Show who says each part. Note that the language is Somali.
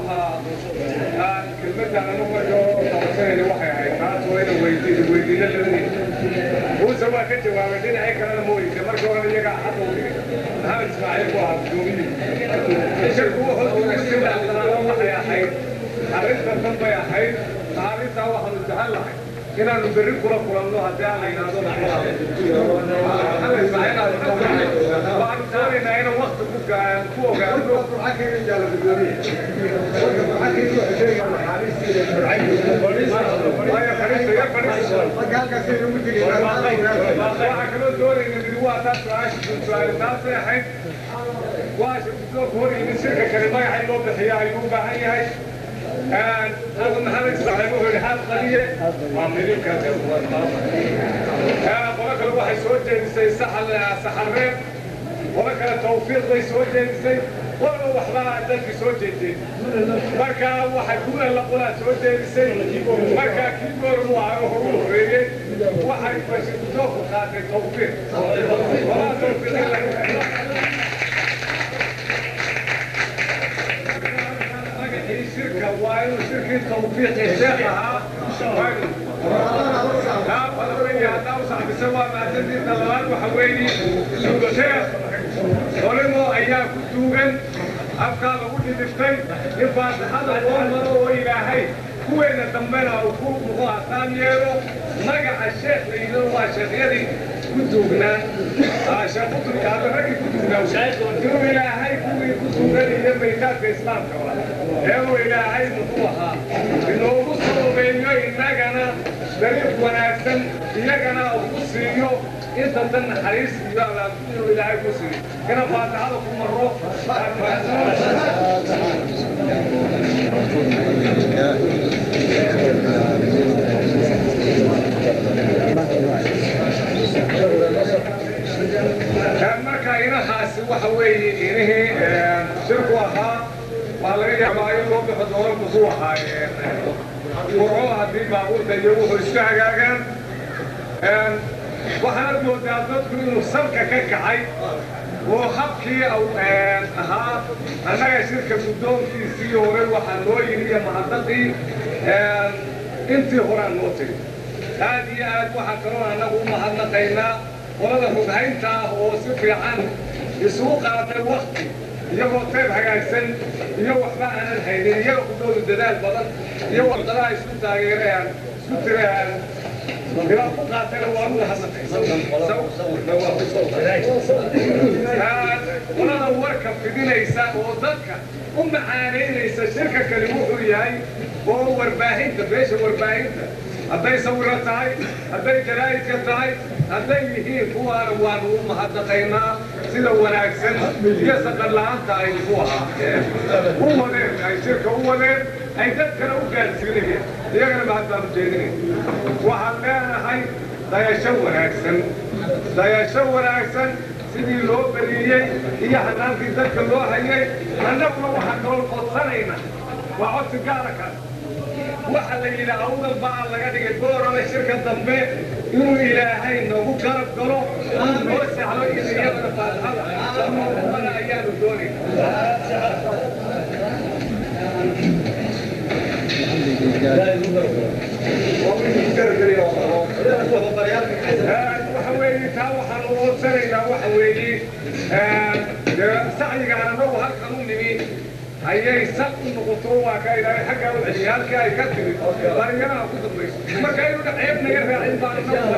Speaker 1: Waxaa kelmaddan anu marka qabsanayna waxay ahayd taas waa ina weydiino labadiisa. Muuse waa ka jawaabay, dhinacii kalena ma weydiin. Marka hore iyagaa xaq u dhigay. Maxamed Ismaaciil buu ahaa gudoomiyihii shirku. Wuxuu si dhaqsaano waxay ahayd arrinta tan bay ahayd. Arrintaa waxaanu jecel lahay inaanu berri kula kulanno haddii aan la yidhaahdo Maxamed Ismaaciil. Waxaanu doonaynaa inaan wakti ku ogaano. Waxaa kaloo doonayna mid waa taas, su-aasha su-aal taasay ahayd. Waa shirkudoonka hor yimid shirka kale magaca in loo bixiya ayuu u baahan yahay. Hada Maxamed Ismaaciil wuxuu yidhi xaad qaliye waa midibkaas. Qolo kale waxay soo jeedisay saxarreeb, qolo kale tawfiiq bay soo jeedisay, qolaba waxbaa dadkii soo jeediyey. Marka waxay kuna la qolaa soo jeedisay. Marka kii goormu ahaa ugu horreeyey waxay bashirkudoonku qaatay tawfiiq, qolaa tawfiiq in lagu magacii shirka waa inuu shirkii tawfiiqi sheekh ahaa. Haddaa u sacbisa waa mahadsantiinta. Labaad waxa weeye sheekh culimo ayaa ku duugan afkaa lagu dhidhiftay in faatixada loo maro oo Ilaahay kuweena dambena uu ku muxuu hataan yeelo magaca sheekh la yidhahdo. Waa sheekhyadii ku duugnaa, sheekh qutbi hadda raggii ku duugnaa, inuu Ilaahay kuwii ku duugan iyo maytaadka islaamka ee uu Ilaahay muxuu ahaa inoogu sababeeyo, innagana dariiq wanaagsan iyagana uu ku siiyo inta tan naxariis iyo inuu Ilaahay ku siiyo kana faatixada ku maro. Marka inahaasi waxa weeye inihii shirku ahaa. Waa laga yaabaa in loo bixi doono muxuu ahaa Burco haddii baabuurta iyo wuxuu iska hagaagaan. Waxaanad moodaa dadku inuu salka ka kacay oo habkii ahaa annaga shirka guddoonkiisii hore waxaa noo yidhi iyo mahadnaqii intii horaa noo tiri aad iyo aad. Waxaa kaloo annagu u mahadnaqaynaa qolada rughaynta ah oo si fiican isugu qaatay wakti, iyagoo teeb hagaagsan iyo waxba aanan haynin, iyaga kudoodu dadaal badan iyo warqadaha isku taageerayaan isku tirayaan ilaa ku qaatayna waanu mahadnaqay. Qolada warka fidinaysa oo dadka u macaanaynaysa shirka kale wuxuu yahay oo warbaahinta, beesha warbaahinta, hadday sawiro tahay, hadday jaraa'idka tahay, hadday yihiin kuwaana waanu u mahadnaqaynaa sida wanaagsan iyo saqar la'aanta ay ku ahaa u wadeen, ay shirka u wadeen, ay dadkana u gaadsiinayeen. Iyagana mahad baanu jeedinay. Waxaan leenahay dayasho wanaagsan, dayasho wanaagsan sidii loo beriyey iyo hanaankii dadka loo hayay. Annaguna waxaan kaloo codsanayna, waa codsi gaara kaas, waxa la yidhi Awdal baa laga dhigay Boorame shirka dambe inuu Ilaahay nagu garab galo, noo sahlo in iyadana faatixada mana ayaanu doonayna. Waxa weeye taa waxaanu codsanaynaa waxa weeye sacyigaan anagu halkan u nimi ayay sal u noqoto. Waa ka Ilaahay xaggaa u celiyay halkii ay ka timid, baryanaha ku dambayso. Marka inuuna ceeb naga raacin baan inagu